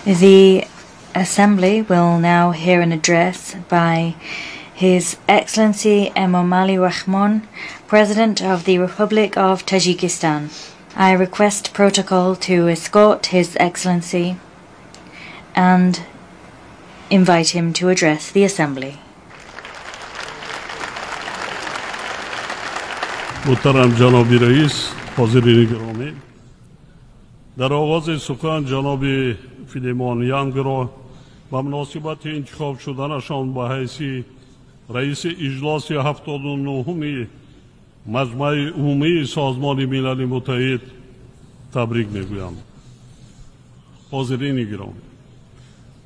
The Assembly will now hear an address by His Excellency Emomali Rahmon, President of the Republic of Tajikistan. I request protocol to escort His Excellency and invite him to address the Assembly. Муҳтарам ҷаноби раис, ҳозирини гиромӣ, дар оғози сухан ҷаноби Филимон Янгро ба муносибати интихоб шуданашон ба ҳайси раиси иҷлоси 79-уми Маҷмаи Умумии Созмони Милали Муттаҳид табрик мегӯям. Ҳозирини гиромӣ,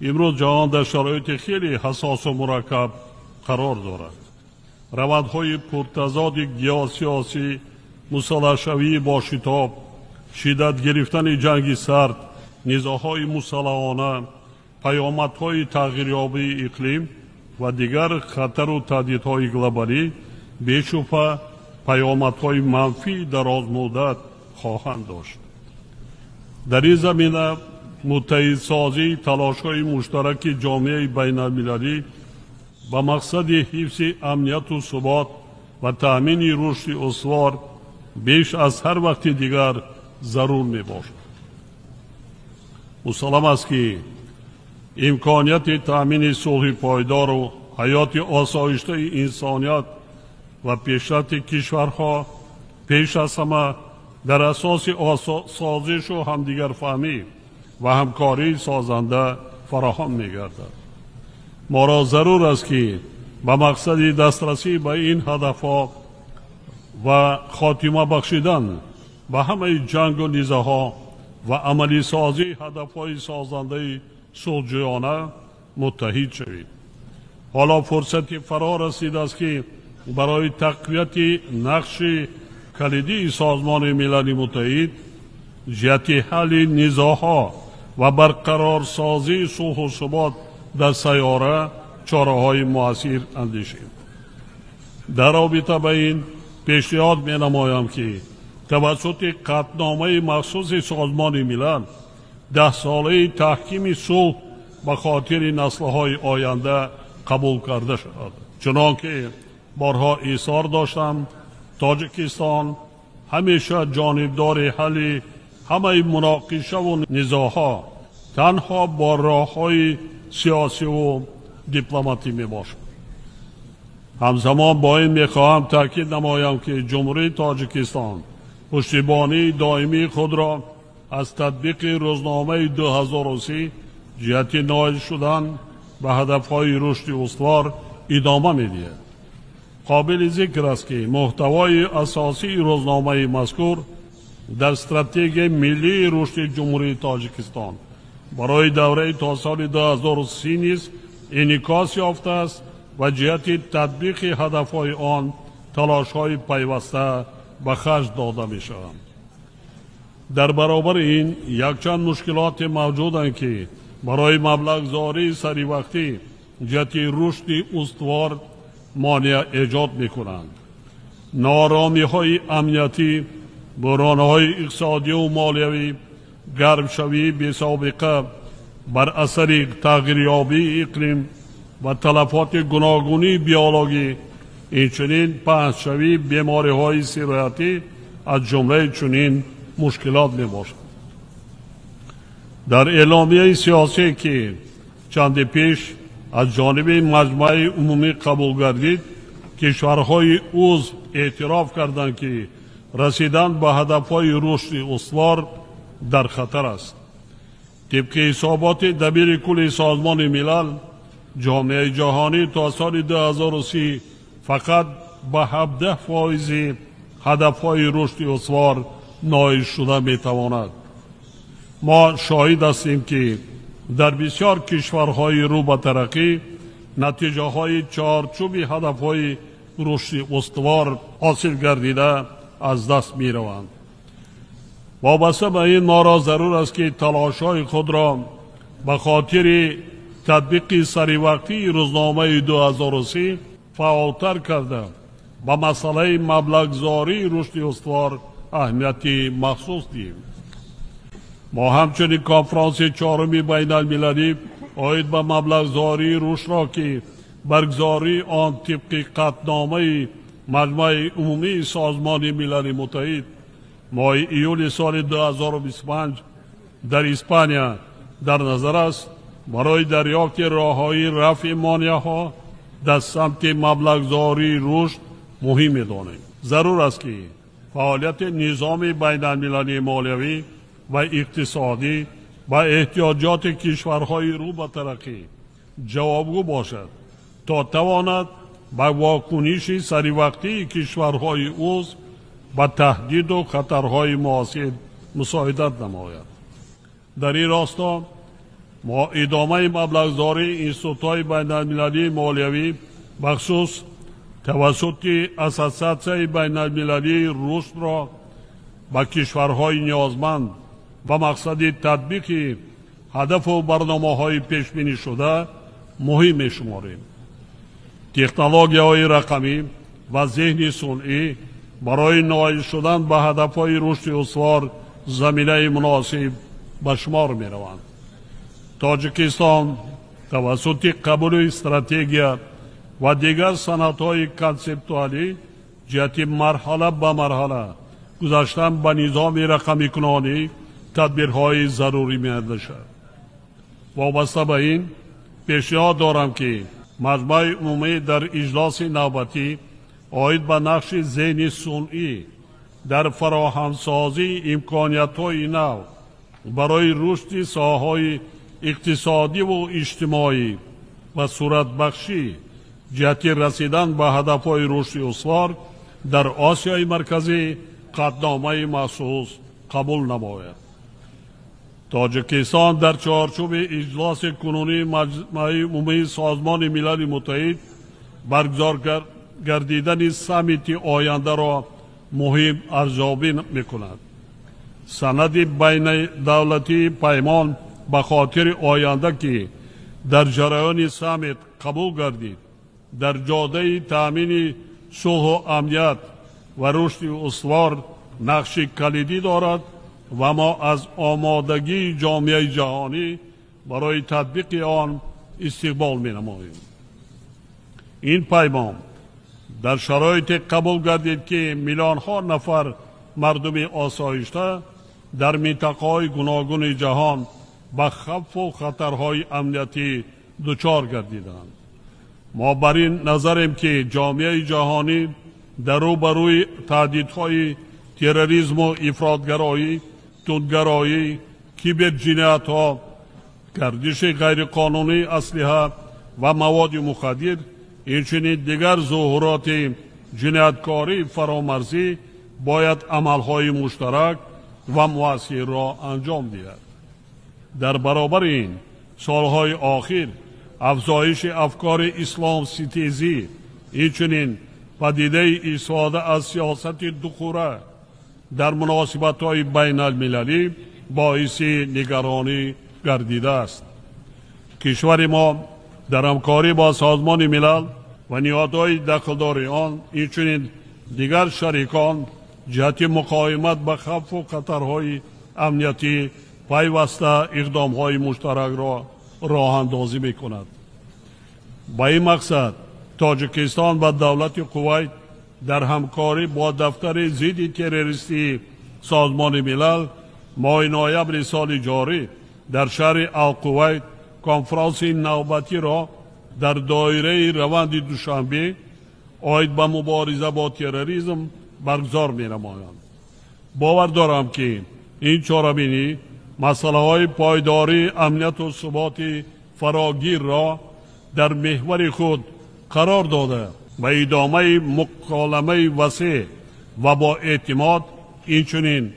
имрӯз ҷаҳон дар шароити хеле ҳассосу мураккаб қарор дорад. Равандҳои пуртазоди геосиёсӣ, мусаллаҳшавии бошитоб, шиддат гирифтани ҷанги сард, низоъҳои мусаллаҳона, паёмадҳои тағйирёбии иқлим ва дигар хатару таҳдидҳои глобалӣ бешубҳа паёмадҳои манфии дарозмуддат хоҳанд дошт. Дар ин замина муттаҳидсозии талошҳои муштараки ҷомеаи байналмилалӣ ба мақсади ҳифзи амнияту субот ва таъмини рушди устувор беш аз ҳар вақти дигар зарур мебошад. Мусаллам аст, ки имконияти таъмини сулҳи пойдору ҳаёти осоиштаи инсоният ва пешрафти кишварҳо пеш аз ҳама дар асоси созишу ҳамдигарфаҳмӣ ва ҳамкории созанда фароҳам мегардад. Моро зарур аст, ки ба мақсади дастрасӣ ба ин ҳадафҳо ва хотима бахшидан ба ҳамаи ҷангу низоъҳо ва амалисозии ҳадафҳои созандаи сулҳҷӯёна муттаҳид шавем. Ҳоло фурсати фаро расидааст, ки барои тақвияти нақши калидии Созмони Милали Муттаҳид ҷиҳати ҳалли низоъҳо ва барқарорсозии сулҳу субот дар сайёра чораҳои муассир андешем. Дар робита ба ин пешниҳод менамоям, ки тавассути қатъномаи махсуси Созмони Милал 10-солаи таҳкими сулҳ ба хотири наслҳои оянда қабул карда шавад. Чунон ки борҳо изҳор доштам, Тоҷикистон ҳамеша ҷонибдори ҳалли ҳамаи муноқишаву низоъҳо танҳо бо роҳҳои сиёсиву дипломатӣ мебошад. Ҳамзамон бо ин мехоҳам таъкид намоям, ки Ҷумҳурии Тоҷикистон пуштибонии доимии худро аз татбиқи рӯзномаи 2030 ҷиҳати ноил шудан ба ҳадафҳои рушди устувор идома медиҳад. Қобили зикр аст, ки муҳтавои асосии рӯзномаи мазкур дар стратегияи миллии рушди Ҷумҳурии Тоҷикистон барои давраи то соли 2030 низ инъикос ёфтааст ва ҷиҳати татбиқи ҳадафҳои он талошҳои пайваста ба харҷ дода мешаванд. Дар баробари ин якчанд мушкилоте мавҷуданд, ки барои маблағгузории саривақтӣ ҷиҳати рушди устувор монеа эҷод мекунанд. Нооромиҳои амниятӣ, буҳронҳои иқтисодиву молиявӣ, гармшавии бесобиқа бар асари тағйирёбии иқлим ва талафоти гуногунии биологӣ, инчунин паҳншавии бемориҳои сироятӣ аз ҷумлаи чунин мушкилот мебошад. Дар эъломияи сиёсӣ, ки чанде пеш аз ҷониби Маҷмаи Умумӣ қабул гардид, кишварҳои узв эътироф карданд, ки расидан ба ҳадафҳои рушди устувор дар хатар аст. Тибқи ҳисоботи Дабири кулли Созмони Милал, ҷомеаи ҷаҳонӣ то соли 2030 фақат ба 17 фоизи ҳадафҳои рушди устувор ноил шуда метавонад. Мо шоҳид ҳастем, ки дар бисёр кишварҳои рӯ ба тараққӣ натиҷаҳои чорчӯби ҳадафҳои рушди устувор ҳосил гардида аз даст мераванд. Вобаста ба ин моро зарур аст, ки талошҳои худро ба хотири татбиқи саривақтии рӯзномаи 2030 фаъолтар карда, ба масъалаи маблағгузории рушди устувор аҳамияти махсус диҳем. Мо ҳамчунин конфронси чоруми байналмилалӣ оид ба маблағгузории рушдро, ки баргузории он тибқи қатъномаи Маҷмаи Умумии Созмони Милали Муттаҳид моҳи июли соли 2025 дар Испания дар назар аст, барои дарёфти роҳҳои рафъи монеаҳо дар самти маблағгузории рушд муҳим медонем. Зарур аст, ки фаъолияти низоми байналмилалии молиявӣ ва иқтисодӣ ба эҳтиёҷоти кишварҳои рӯ ба тараққӣ ҷавобгӯ бошад, то тавонад ба вокуниши саривақтии кишварҳои узв ба таҳдиду хатарҳои муосир мусоидат намояд. Дар ин росто мо идомаи маблағгузории институтҳои байналмилалии молиявӣ, бахусус тавассути Ассотсиатсияи байналмилалии рушдро ба кишварҳои ниёзманд ба мақсади татбиқи ҳадафу барномаҳои пешбинишуда муҳим мешуморем. Технологияҳои рақамӣ ва зеҳни сунъӣ барои ноил шудан ба ҳадафҳои рушди устувор заминаи муносиб ба шумор мераванд. Тоҷикистон тавассути қабули стратегия ва дигар санадҳои консептуалӣ ҷиҳати марҳала ба марҳала гузаштан ба низоми рақамикунонӣ тадбирҳои зарурӣ меандешад. Вобаста ба ин пешниҳод дорам, ки Маҷмаи Умумӣ дар иҷлоси навбатӣ оид ба нақши зеҳни сунъӣ дар фароҳамсозии имкониятҳои нав барои рушди соҳаҳои иқтисодиву иҷтимоӣ ва суратбахшӣ ҷиҳати расидан ба ҳадафҳои рушди устувор дар Осиёи Марказӣ қатъномаи махсус қабул намояд. Тоҷикистон дар чорчӯби иҷлоси кунунии Маҷмаи Умумии Созмони Милали Муттаҳид баргузор гардидани саммити ояндаро муҳим арзёбӣ мекунад. Санади байнидавлатии паймон ба хотири оянда, ки дар ҷараёни саммит қабул гардид, дар ҷодаи таъмини сулҳу амният ва рушди устувор нақши калидӣ дорад ва мо аз омодагии ҷомеаи ҷаҳонӣ барои татбиқи он истиқбол менамоем. Ин паймон дар шароите қабул гардид, ки миллионҳо нафар мардуми осоишта дар минтақаҳои гуногуни ҷаҳон ба хавфу хатарҳои амниятӣ дучор гардиданд. Мо бар ин назарем, ки ҷомеаи ҷаҳонӣ дар рӯбарӯи таҳдидҳои терроризму ифротгароӣ, тундгароӣ, киберҷиноятҳо, гардиши ғайриқонунии аслиҳа ва маводи мухаддир, инчунин дигар зуҳуроти ҷинояткории фаромарзӣ бояд амалҳои муштарак ва муассирро анҷом диҳад. Дар баробари ин солҳои охир афзоиши афкори исломситезӣ, инчунин падидаи истифода аз сиёсати духура дар муносибатҳои байналмилалӣ боиси нигаронӣ гардидааст. Кишвари мо дар ҳамкорӣ бо Созмони Милал ва ниҳодҳои дахлдори он, инчунин дигар шарикон ҷиҳати муқовимат ба хавфу хатарҳои амниятӣ пайваста иқдомҳои муштаракро роҳандозӣ мекунад. Ба ин мақсад Тоҷикистон ва давлати Кувайт дар ҳамкорӣ бо дафтари зидди террористии Созмони Милал моҳи ноябри соли ҷорӣ дар шаҳри Алқувайт конфронси навбатиро дар доираи раванди Душанбе оид ба мубориза бо терроризм баргузор менамоянд. Бовар дорам, ки ин чорабинӣ масъалаҳои пойдории амнияту суботи фарогирро дар меҳвари худ қарор дода ба идомаи муколамаи васеъ ва бо эътимод, инчунин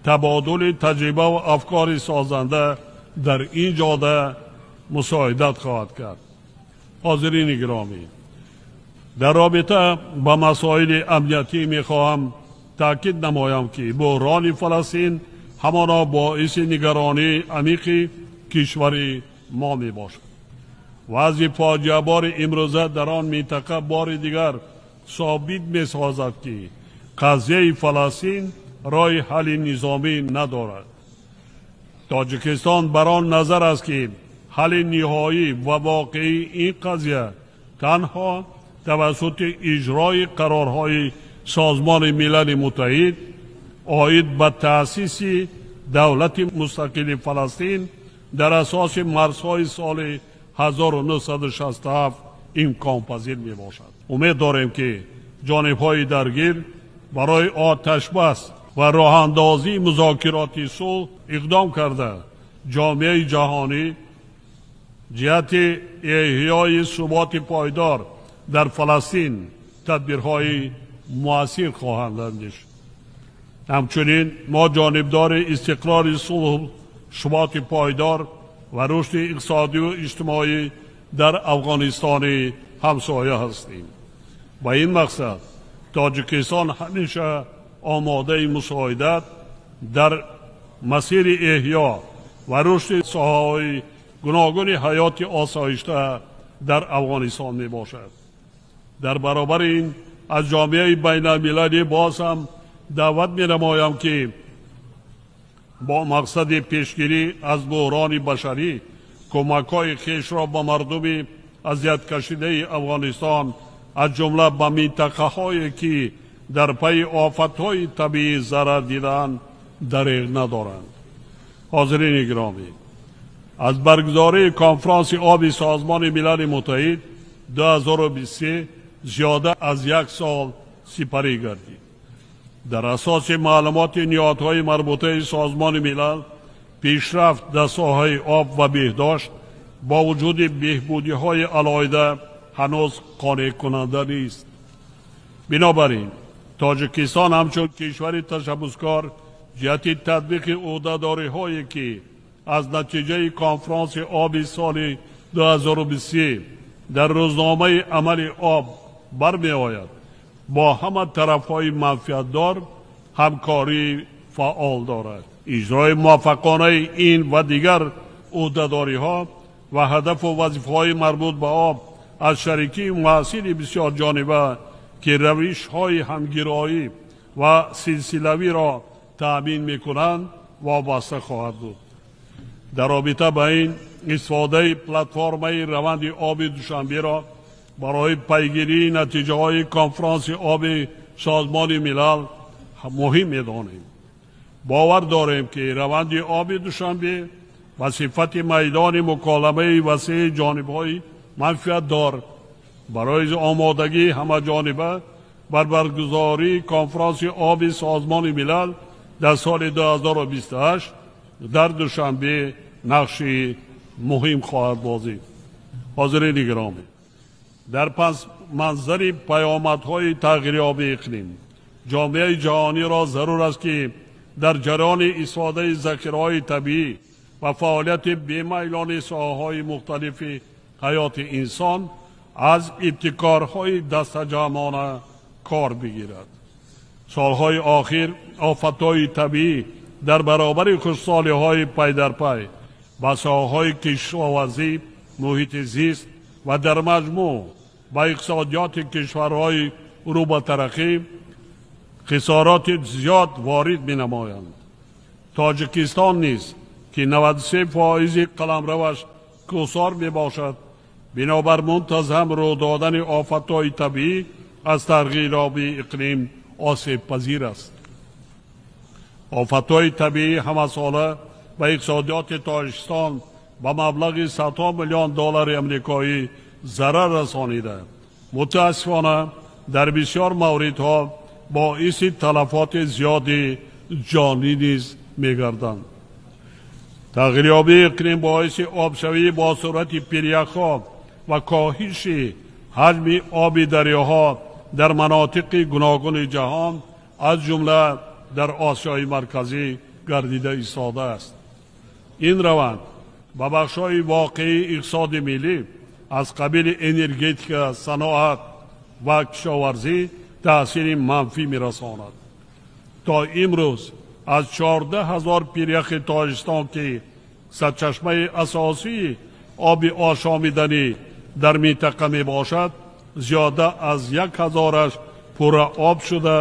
табодули таҷриба ва афкори созанда дар ин ҷода мусоидат хоҳад кард. Ҳозирини гиромӣ, дар робита ба масоили амниятӣ мехоҳам таъкид намоям, ки буҳрони Фаластин ҳамоно боиси нигаронии амиқи кишвари мо мебошад. Вазъи фоҷиабори имрӯза дар он минтақа бори дигар собит месозад, ки қазияи Фаластин роҳи ҳалли низомӣ надорад. Тоҷикистон бар он назар аст, ки ҳалли ниҳоӣ ва воқеии ин қазия танҳо тавассути иҷрои қарорҳои Созмони Милали Муттаҳид оид ба таъсиси давлати мустақили Фаластин дар асоси марзҳои соли 1967 имконпазир мебошад. Умед дорем, ки ҷонибҳои даргир барои оташбас ва роҳандозии музокироти сулҳ иқдом карда, ҷомеаи ҷаҳонӣ ҷиҳати эҳёи суботи пойдор дар Фаластин тадбирҳои муассир хоҳанд андешид. Ҳамчунин мо ҷонибдори истиқрори сулҳу суботи пойдор ва рушди иқтисодию иҷтимоӣ дар Афғонистони ҳамсоя ҳастем. Ба ин мақсад Тоҷикистон ҳамеша омодаи мусоидат дар масири эҳё ва рушди соҳаҳои гуногуни ҳаёти осоишта дар Афғонистон мебошад. Дар баробари ин аз ҷомеаи байналмилалӣ боз ҳам даъват менамоям, ки бо мақсади пешгирӣ аз буҳрони башарӣ кӯмакҳои хешро ба мардуми азияткашидаи Афғонистон, аз ҷумла ба минтақаҳое ки дар пайи офатҳои табиӣ зарар дидаанд, дареғ надоранд. Ҳозирини гиромӣ, аз баргузории конфронси оби Созмони Милали Муттаҳид 2023 зиёда аз як сол сипарӣ гардид. Дар асоси маълумоти ниҳодҳои марбутаи Созмони Милал, пешрафт дар соҳаи об ва беҳдошт бо вуҷуди беҳбудиҳои алоҳида ҳанӯз қонеъкунанда нест. Бинобар ин Тоҷикистон ҳамчун кишвари ташаббускор ҷиҳати татбиқи ӯҳдадориҳое ки аз натиҷаи конфронси оби соли 2023 дар рӯзномаи амали об бармеояд, бо ҳама тарафҳои манфиатдор ҳамкории фаъол дорад. Иҷрои муваффақонаи ин ва дигар ӯҳдадориҳо ва ҳадафу вазифаҳои марбут ба об аз шарикии муассири бисёрҷониба, ки равишҳои ҳамгироӣ ва силсилавиро таъмин мекунанд, вобаста хоҳад буд. Дар робита ба ин истифодаи платформаи раванди оби Душанберо барои пайгирии натиҷаҳои конфронси оби Созмони Милал муҳим медонем. Бовар дорем, ки раванди оби Душанбе ба сифати майдони муколамаи васеи ҷонибҳои манфиатдор барои омодагии ҳамаҷониба бар баргузории конфронси оби Созмони Милал дар соли 2028 дар Душанбе нақши муҳим хоҳад бозид. Ҳозирини гиромӣ, дар пасманзари паёмадҳои тағйирёбии иқлим ҷомеаи ҷаҳониро зарур аст, ки дар ҷараёни истифодаи захираҳои табиӣ ва фаъолияти бемайлони соҳаҳои мухталифи ҳаёти инсон аз ибтикорҳои дастаҷамъона кор бигирад. Солҳои охир офатҳои табиӣ дар баробари хушсолиҳои пайдарпай ба соҳаҳои кишоварзӣ, муҳити зист ва дар маҷмӯъ ба иқтисодиёти кишварҳои рӯ ба тараққӣ хисороти зиёд ворид менамоянд. Тоҷикистон низ, ки 93% қаламраваш кӯҳсор мебошад, бинобар мунтазам рӯ додани офатҳои табиӣ аз тағйирёбии иқлим осебпазир аст. Офатҳои табиӣ ҳамасола ба иқтисодиёти Тоҷикистон ба маблағи садҳо миллион доллари амрикоӣ зарар расонида, мутаассифона дар бисёр мавридҳо боиси талафоти зиёди ҷонӣ низ мегарданд. Тағйирёбии иқлим боиси обшавӣ бо суръати пиряхҳо ва коҳиши ҳаҷми оби дарёҳо дар манотиқи гуногуни ҷаҳон, аз ҷумла дар Осиёи Марказӣ гардида истодааст. Ин раванд ба бахшҳои воқеии иқтисоди миллӣ аз қабили энергетика, саноат ва кишоварзӣ таъсири манфӣ мерасонад. То имрӯз аз 14 ҳазор пиряхи Тоҷикистон, ки сарчашмаи асосии оби ошомиданӣ дар минтақа мебошад, зиёда аз 1 ҳазораш пурра об шуда,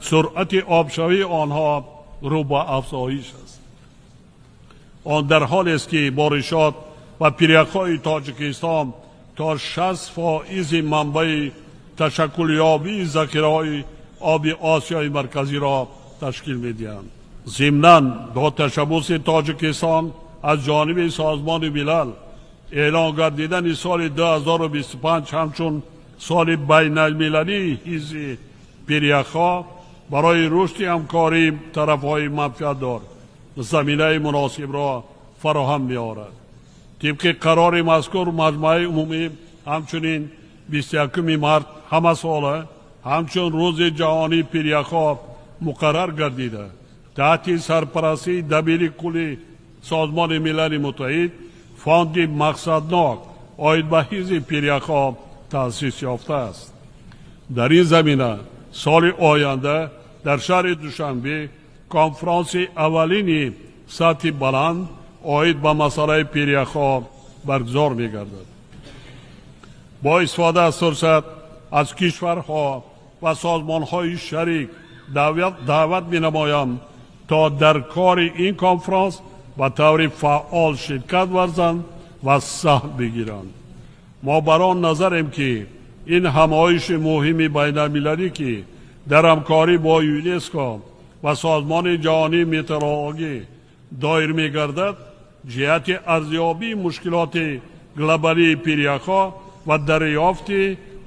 суръати обшавии онҳо рӯ ба афзоиш аст. Он дар ҳолест, ки боришот ва пиряхҳои Тоҷикистон то 60% манбаи ташаккулёбии захираҳои оби Осиёи Марказиро ташкил медиҳанд. Зимнан бо ташаббуси Тоҷикистон аз ҷониби Созмони Милал эълон гардидани соли 2025 ҳамчун соли байналмилалии ҳифзи пиряхҳо барои рушди ҳамкории тарафҳои манфиатдор заминаи муносибро фароҳам меорад. Тибқи қарори мазкур, Маҷмааи Умумӣ ҳамчунин 21 март ҳамасола ҳамчун Рӯзи ҷаҳонии пиряхҳо муқаррар гардида, таҳти сарпарастии Дабири кулли Созмони Милали Муттаҳид фонди мақсаднок оид ба ҳифзи пиряхҳо таъсис ёфтааст. Дар ин замина соли оянда дар шаҳри Душанбе конфронси аввалини сатҳи баланд оид ба масъалаи пиряхҳо баргузор мегардад. Бо истифода аз фурсат аз кишварҳо ва созмонҳои шарик даъват менамоям то дар кори ин конфронс ба таври фаъол ширкат варзанд ва саҳм бигиранд. Мо бар он назарем, ки ин ҳамоиши муҳими байналмилалӣ, ки дар ҳамкорӣ бо ЮНЕСКО ва Созмони ҷаҳонии метеорологӣ доир мегардад, ҷиҳати арзёбии мушкилоти глобалии пиряхҳо ва дарёфти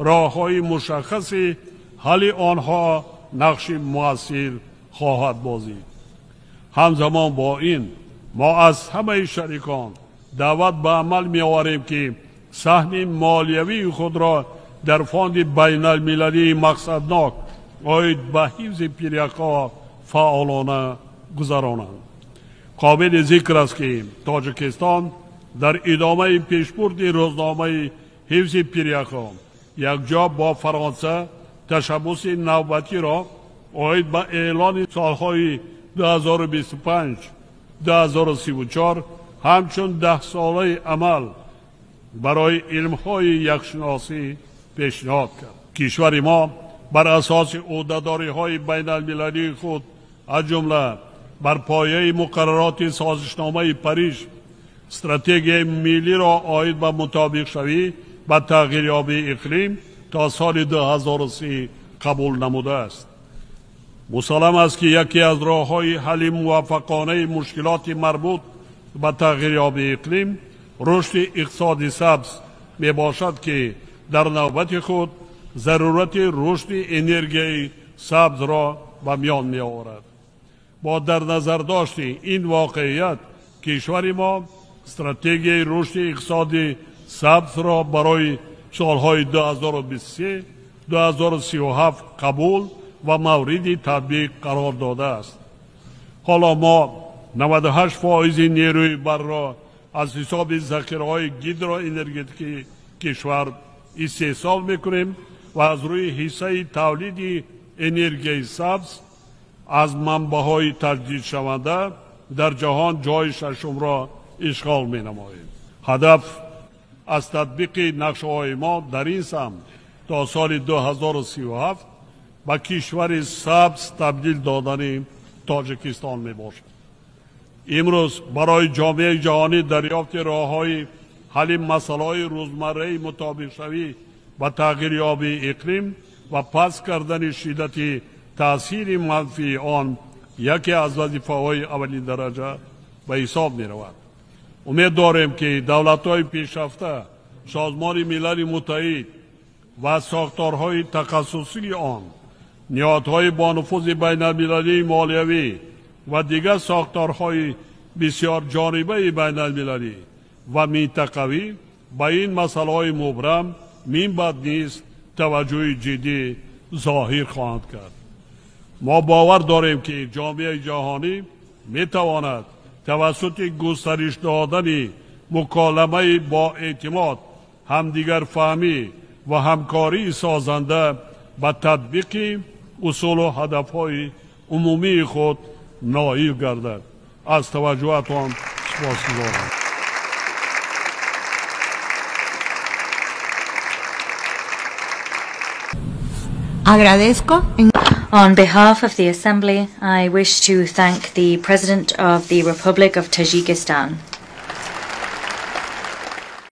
роҳҳои мушаххаси ҳалли онҳо нақши муассир хоҳад бозид. Ҳамзамон бо ин мо аз ҳамаи шарикон даъват ба амал меоварем, ки саҳми молиявии худро дар фонди байналмилалии мақсаднок оид ба ҳифзи пиряхҳо фаъолона гузаронанд. Қобили зикр аст, ки Тоҷикистон дар идомаи пешбурди рӯзномаи ҳифзи пиряхҳо якҷо бо Фаронса ташаббуси навбатиро оид ба эълони солҳои 2025-2034 ҳамчун даҳсолаи амал барои илмҳои яхшиносӣ пешниҳод кард. Кишвари мо бар асоси ӯҳдадориҳои байналмилалии худ, аз ҷумла бар пояи муқаррароти созишномаи Париж, стратегияи миллиро оид ба мутобиқшавӣ ба тағйирёбии иқлим то соли 2030 қабул намудааст. Мусаллам аст, ки яке аз роҳҳои ҳалли муваффақонаи мушкилоти марбут ба тағйирёбии иқлим рушди иқтисоди сабз мебошад, ки дар навбати худ зарурати рушди энергияи сабзро ба миён меоварад. Бо дар назардошти ин воқеият кишвари мо стратегияи рушди иқтисоди сабзро барои солҳои 2023-2037 қабул ва мавриди татбиқ қарор додааст. Ҳоло мо 98% нерӯи барқро аз ҳисоби захираҳои гидроэнергетикии кишвар истеҳсол мекунем ва аз рӯи ҳиссаи тавлиди энергияи сабз аз манбаъҳои таҷдидшаванда дар ҷаҳон ҷои шашумро ишғол менамоем. Ҳадаф аз татбиқи нақшаҳои мо дар ин самт то соли 2037 ба кишвари сабз табдил додани Тоҷикистон мебошад. Имрӯз барои ҷомеаи ҷаҳонӣ дарёфти роҳҳои ҳалли масъалаҳои рӯзмарраи мутобиқшавӣ ба тағйирёбии иқлим ва паст кардани шиддати таъсири манфии он яке аз вазифаҳои аввалиндараҷа ба ҳисоб меравад. Умед дорем, ки давлатҳои пешрафта, Созмони Милали Муттаҳид ва сохторҳои тахассусии он, ниҳодҳои бонуфузи байналмилалии молиявӣ ва дигар сохторҳои бисёрҷонибаи байналмилалӣ ва минтақавӣ ба ин масъалаҳои мубрам минбаъд низ таваҷҷӯҳи ҷиддӣ зоҳир хоҳанд кард. Мо бовар дорем, ки ҷомеаи ҷаҳонӣ метавонад тавассути густариш додани муколамаи боэътимод, ҳамдигарфаҳмӣ ва ҳамкории созанда ба татбиқи усулу ҳадафҳои умумии худ ноил гардад. Аз таваҷҷӯҳатон сипосгузорам. Agradezco. On behalf of the Assembly, I wish to thank the President of the Republic of Tajikistan.